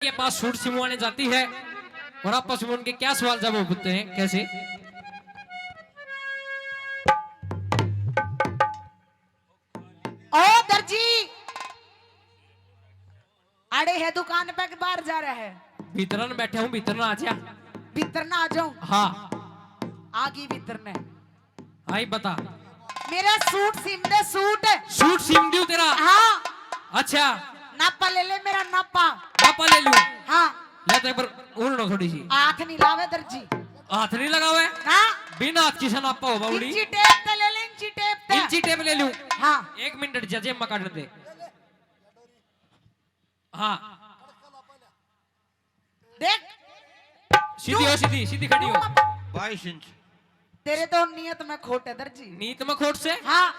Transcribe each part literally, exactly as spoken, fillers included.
के पास सूट सिमवाने जाती है और आपस में उनके क्या सवाल जवाब होते हैं, कैसे? ओ दर्जी, अड़े है दुकान पे के बाहर जा रहा है? भीतर न बैठे हूँ, भीतर ना आ जा। भीतर ना आ जाऊं? हाँ। आ गई भीतर ने। आई बता। मेरा सूट सिम दे, सूट। सूट सिम दियो तेरा? हाँ। अच्छा। नापा ले ले मेरा, नापा। नापा ले लूं? हाँ। ले तो एक बार उड़नो थोड़ी सी। हाथ नहीं लावे दर्जी। हाथ नहीं लगावे? ना। बिना हाथ की से नापा हो बावड़ी? इंची टेप ते ले ले, इंची टेप ते। इंची टेप ले लूं? हाँ। एक मिनट जा, जेब में काट दे। हाँ। देख। सीधी हो, सीधी, सीधी खड़ी हो। बाईस इंच। तेरे तो नीयत में खोट है दर्जी। नीयत में खोट से? हाँ।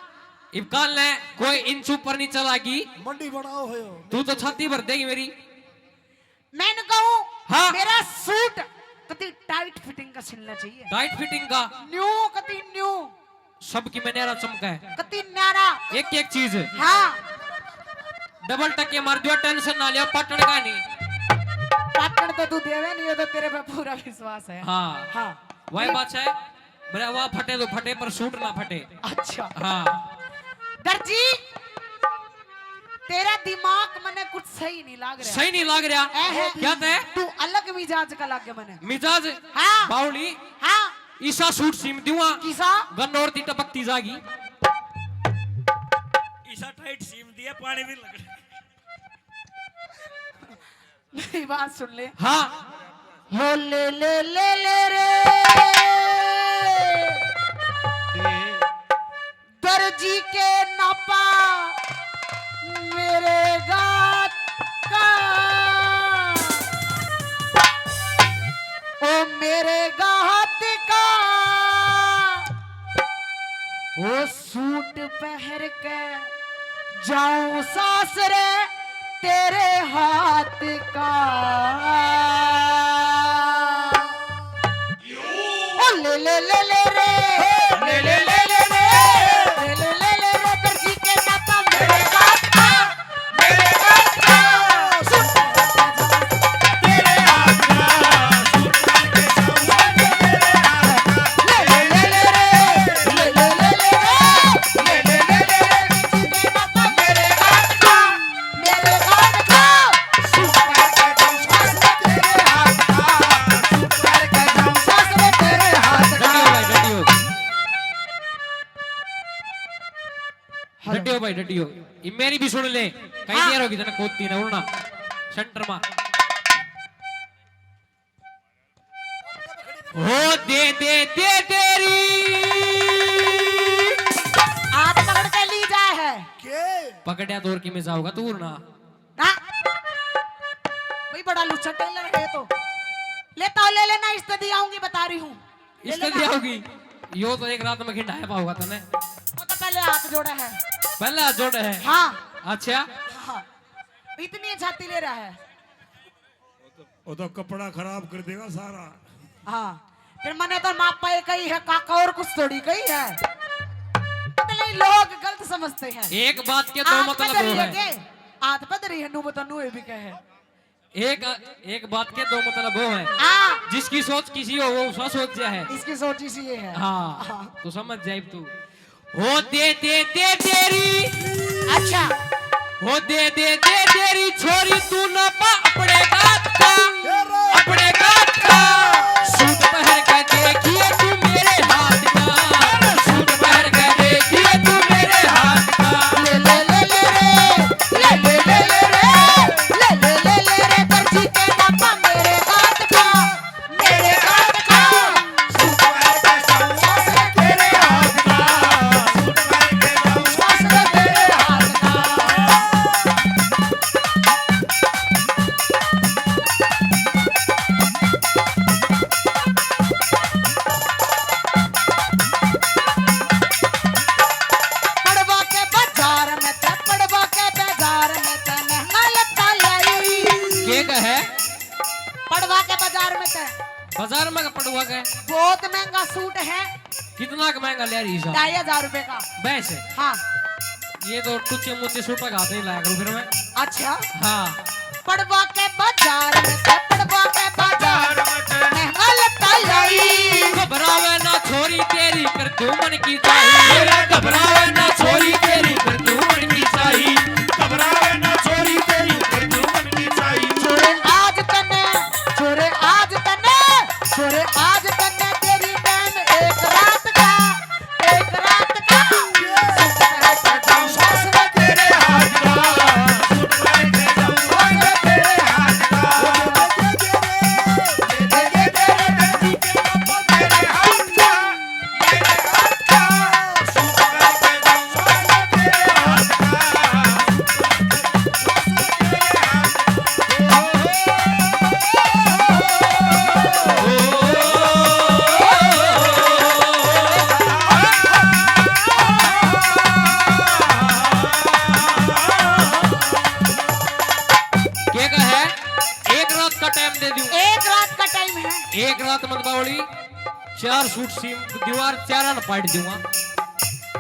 इब काल ने कोई इंच ऊपर नहीं चलागी। मंडी बनाओ हो। तू तो छाती भर देगी मेरी। मैंने कहूँ, हाँ। मेरा सूट कति टाइट फिटिंग का सिलना चाहिए। टाइट फिटिंग का? न्यू, कति न्यू। सबकी में न्यारा चमका है। कति न्यारा। एक एक चीज। हाँ। डबल टक्के मार दियो, टेंशन ना लियो, पाटन का नहीं। पाटन तो तू देवे नहीं, ये तो तेरे पे पूरा विश्वास है। हाँ। हाँ। वही बात है, मेरा वहाँ फटे तो फटे, पर सूट ना फटे। अच्छा। हाँ। दर्जी, तेरा दिमाग मने कुछ सही नहीं लाग रहा। सही नहीं लाग रहा। ऐ है। क्या तै? तू अलग मिजाज का लागे मने। मिजाज? हाँ। बावली? हाँ। ईसा सूट सीम दूंगा। किसा? गन्नौर दी टपकती जागी। ईसा टाइट सीम दिया, पानी भी लग रहा। मेरी बात सुन ले। हाँ। हो ले ले ले ले रे। दर्जी के नापा मेरे गात का, ओ मेरे गात का, ओ सूट पहर के जाऊं सासरे तेरे हाथ का। ओ ले ले ले ले रे, ले ले ले ले रे, ले ले ले ले रे, दर्जी के नापा मेरे हाथ का, मेरे हाथ का। तेरे हाथ का, ले ले ले ले रे, ले ले ले ले रे, ले ले ले ले रे, दर्जी के नापा मेरे हाथ का। मेरे हाथ का, सूट करके जाऊं सासरे तेरे हाथ का, सूट करके जाऊं सासरे तेरे हाथ का। डटियो भाई, डटियो। हेलो। डटियो भाई, डटियो। ये मेरी भी सुन ले। कहीं हाँ। देर होगी तने खोदती ना उड़ना। सेंटर में। हो दे दे दे तेरी। हाथ पकड़ के ली जाए है। के? पकड़या दौर की में जाओगा तू ना। ना। भाई बड़ा लुच्चा टेलर है तो। लेता हो ले लेना, इस दी आऊंगी बता रही हूँ। ले इस दी लेना। आओगी। यो तो एक रात में खिंडाया पाओगा तने। वो तो पहले हाथ जोड़ा है। पहले हाथ जोड़ा है? हाँ। अच्छा। हाँ। इतनी छाती ले रहा है। वो तो कपड़ा खराब कर देगा सारा। हाँ, फिर मैंने तो नापा ही कही है काका, और कुछ थोड़ी कही है। पता नहीं, लोग गलत समझते हैं। एक बात के दो हाथ मतलब पे वो धरी है है। के? हाथ पे धरी है, नू बता, नू ये भी कहे। एक, एक बात के दो मतलब वो है। हाँ। जिसकी सोच किसी हो, वो उसका सोच क्या है। इसकी सोच इसी ये है। हाँ, हाँ। तो समझ जाए तू। हो दे दे दे तेरी। अच्छा। हो दे दे दे तेरी छोरी तू ना पा अपने गात का, अपने गात का। सूट पहन के देखिए तू मेरे हाथ का, सूट पहन के देखिए तू मेरे हाथ का। ले ले ले ले रे, ले ले ले ले रे, ले ले ले ले रे, दर्जी के नापा मेरे गात का। मेरे हाथ का सूट करके जाऊं सासरे तेरे हाथ का, सूट करके जाऊं सासरे तेरे हाथ का। पड़वा के बाजार में ते, पड़वा के बाजार में ते महंगा लत्ता लाई। के का है? पड़वा के बाजार में ते। बाजार में का पड़वा के? बहुत महंगा सूट है। कितना का महंगा ले रही सा? ढाई हजार रुपए का। भैंस है? हाँ। ये तो टुच्चे मुच्चे सूटा का हाथ नहीं लाया करूँ फिर मैं। अच्छा। हाँ। पड़वा के बाजार में से, पड़वा के बाजार में से महंगा लत्ता लाई। घबरावे ना छोरी तेरी कर तू मन की चाही। मेरा घबरावे ना छोरी तेरी कर तू मन की चाही। घबरावे ना छोरी तेरी कर तू मन की चाही। छोरे आज तने, छोरे आज तने, छोरे आज तने तेरी बहन एक रात का, एक रात का। के कहे? एक रात का टाइम दे दूं। एक रात का टाइम है। एक रात मत बावली, चार सूट सीम दीवार चारा न पाट दूंगा।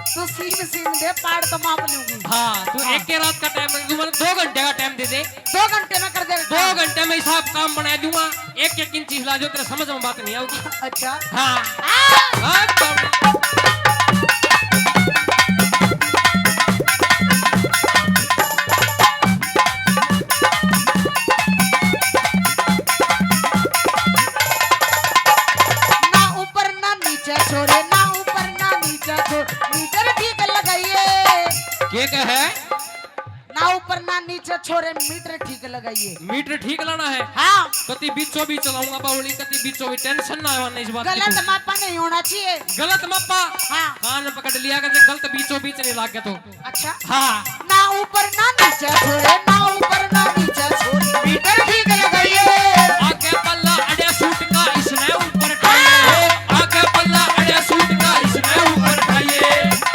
तू सीम सीम दे, पाड़ तो माप लूंगी। हाँ, तू हाँ। एक के रात का टाइम दे, तू मैंने दो घंटे का टाइम दे दे। दो घंटे में कर दे दो काम। घंटे में हिसाब काम बना दूंगा। एक एक इंच हिला जो तेरे समझ में बात नहीं आऊगी। अच्छा। हाँ। हाँ। हाँ, बावली। ना ऊपर ना नीचे छोरे, ना ऊपर ना नीचे छोरे, मीटर ठीक लगाइए। के कहे? ना ऊपर ना नीचे छोरे, मीटर ठीक लगाइए। मीटर ठीक लाना है? हाँ। कति बीचों बीच चलाऊंगा बावली, कति बीचों बीच, टेंशन ना आवा इस बात की गलत तू। मापा नहीं होना चाहिए। गलत मापा? हाँ। कान पकड़ लिया कर, गलत बीचों बीच नहीं लाग गया तो। अच्छा। हाँ। ना ऊपर ना नीचे छोरे, ना ऊपर ना नीचे छोरे, मीटर ठीक लगाइए। आगे पल्ला अड़े सूट का इसने ऊपर ठाइए। आगे पल्ला अड़े सूट का इसने ऊपर ठाइए।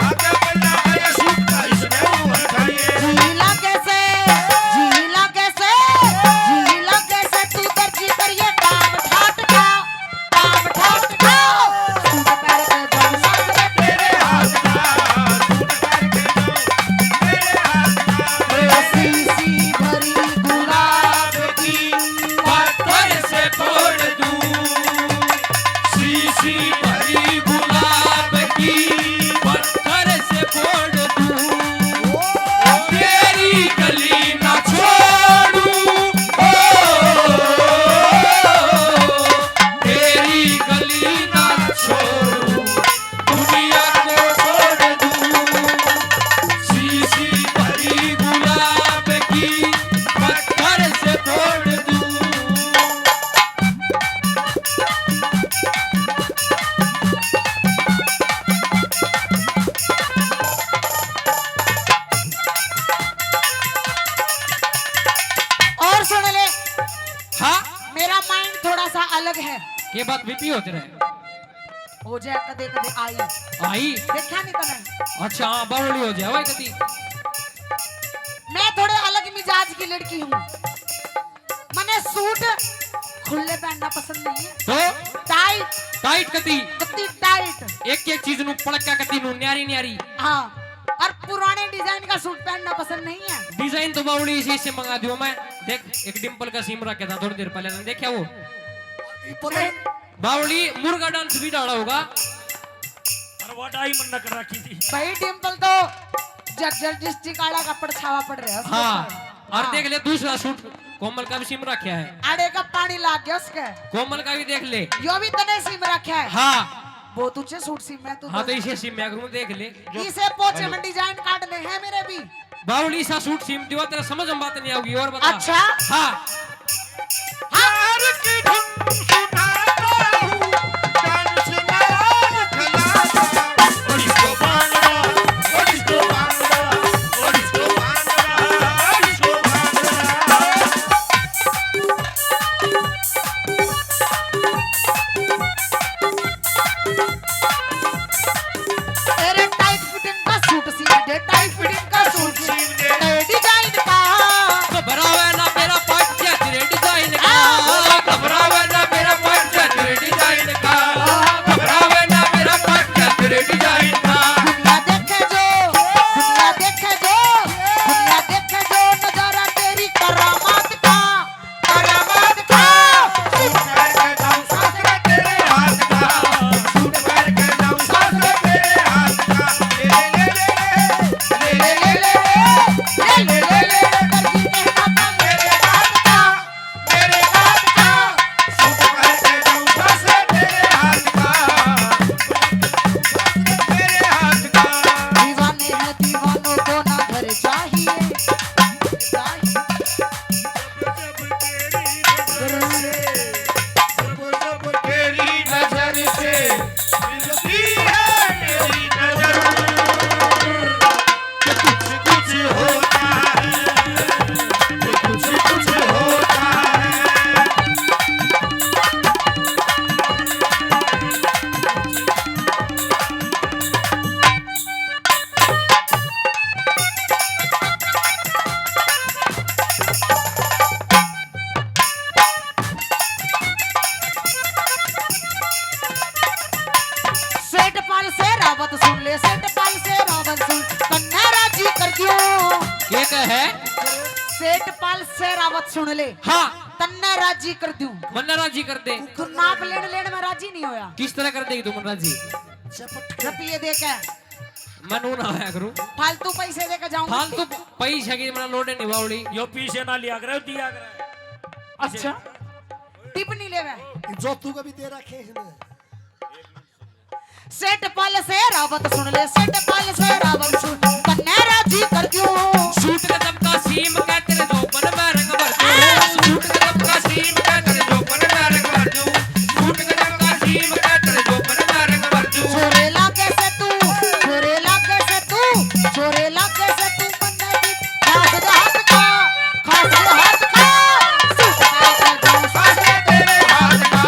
आगे पल्ला अड़े सूट का इसने ऊपर ठाइए। झीला कैसे, झीला कैसे, झीला कैसे तू दर्जी करिए काम ठाट का। काम ठाट का। सूट पहन के जाऊं साथ में तेरे हाथ का। सूट पहन के जाऊं तेरे हाथ का। शीशी भरी गुलाब की पत्थर से फोड़ दूं। शीशी भरी गुलाब की पत्थर से फोड़ दूं। तेरी गली ना छोड़ूं। ओ, तेरी गली ना छोड़ूं, दुनिया को छोड़ दूं। शीशी भरी गुलाब की पत्थर से फोड़ दूं। और सुन ले। हाँ? मेरा माइंड थोड़ा सा अलग है। के बात बीपी हो तेरे? हो जाए कदे कदे आई। आई? देखा नहीं तने? अच्छा, हाँ, बावली हो जाए भाई कदी। मैं थोड़े अलग मिजाज की लड़की हूँ। मने सूट खुले पहनना पसंद नहीं है। तो? टाइट। टाइट कदी? कदी टाइट। एक एक चीज नू पड़का कदी नू न्यारी न्यारी। हाँ। और पुराने डिजाइन का सूट पहनना पसंद नहीं है। डिजाइन तो बावली इसे, इसे मंगा दियो मैं। देख, एक डिंपल का सीम रखा था थोड़ी देर पहले, तने देखा वो? ये पता है? बावली मुर्गा डांस भी डाला होगा। और वो डायमंड न कर रखी थी। भाई डिंपल तो झज्जर डिस्ट्रिक्ट आला का परछावा पड़ रहा है उसके हाँ। ऊपर। और हाँ। देख ले दूसरा सूट कोमल का भी सीम रखा है। आड़े का पानी लाग गया उसके। कोमल का भी देख ले। यो भी तने सीम रखा है। हाँ। बहुत ऊंचे सूट सीम है तू हाँ, तो। तो इसे सीम मैं करूँ, देख ले। इसे पोचे में डिजाइन काटने हैं मेरे भी। बावली सा सूट सीम दिवा, तेरा समझ में बात नहीं आओगी। और बता। अच्छा। हाँ। प्यार की धुन सुनाता हूँ, डांस ना खिलाता। बड़ी को भांगड़ा, बड़ी को भांगड़ा, बड़ी को भांगड़ा, बड़ी को भांगड़ा। तेरे टाइट फिटिंग का सूट सीम दे, टाइट फिटिंग का सूट सीम दे, नए डिजाइन का। घबरावे ना मेरा पाटिया, जब जब तेरी नजर से मिलती है मेरी नजर, कुछ कुछ होता है, कुछ कुछ होता है। सेठ पाल से रावत सुन ले, सेठ पाल से रावत सुन, तन्ने राजी कर दूं। के कहे? सेठ पाल से रावत सुन ले। हाँ। तन्ने राजी कर दूं। मन्ने राजी कर दे। तू नाप लेन लेन में राजी नहीं होया। किस तरह कर देगी तू मन राजी? झपट के। रुपये दे के। मैं नू ना आया करूं। फालतू पैसे दे के जाऊंगी। फालतू प-, पैसे की मना लोडे निभावड़ी। यो पीछे ना लिया करे, दिया करे। अच्छा। टिप नहीं लेवे। जो तू कभी दे रखे इसने। सेठ पाल से रावत सुन ले, सेठ पाल से रावत सुन, तन्ने राजी कर दूं। सूट गजब का सीम का तेरे जोबन में रंग भर दूं। सूट गजब का सीम का तेरे जोबन में रंग भर दूं। सूट गजब का सीम का तेरे जोबन में रंग भर दूं। छोरे लागे से तू, छोरे लागे से तू, छोरे लागे से तू मन्ने भी खास हाथ का, खास हाथ का। सूट पहन के जाऊं सासरे तेरे हाथ का,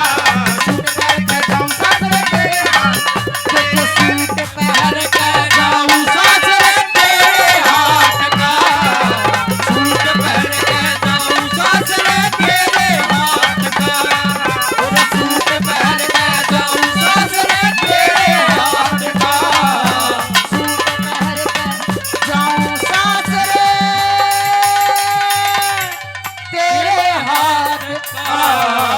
सूट पहन के जाऊं सासरे तेरे हाथ का। सूट पहन के जाऊं सासरे तेरे हाथ का, सूट पहन के जाऊं सासरे तेरे हाथ का। और सूट पहन के जाऊं सासरे तेरे हाथ का, सूट पहन के जाऊं सासरे तेरे हाथ का।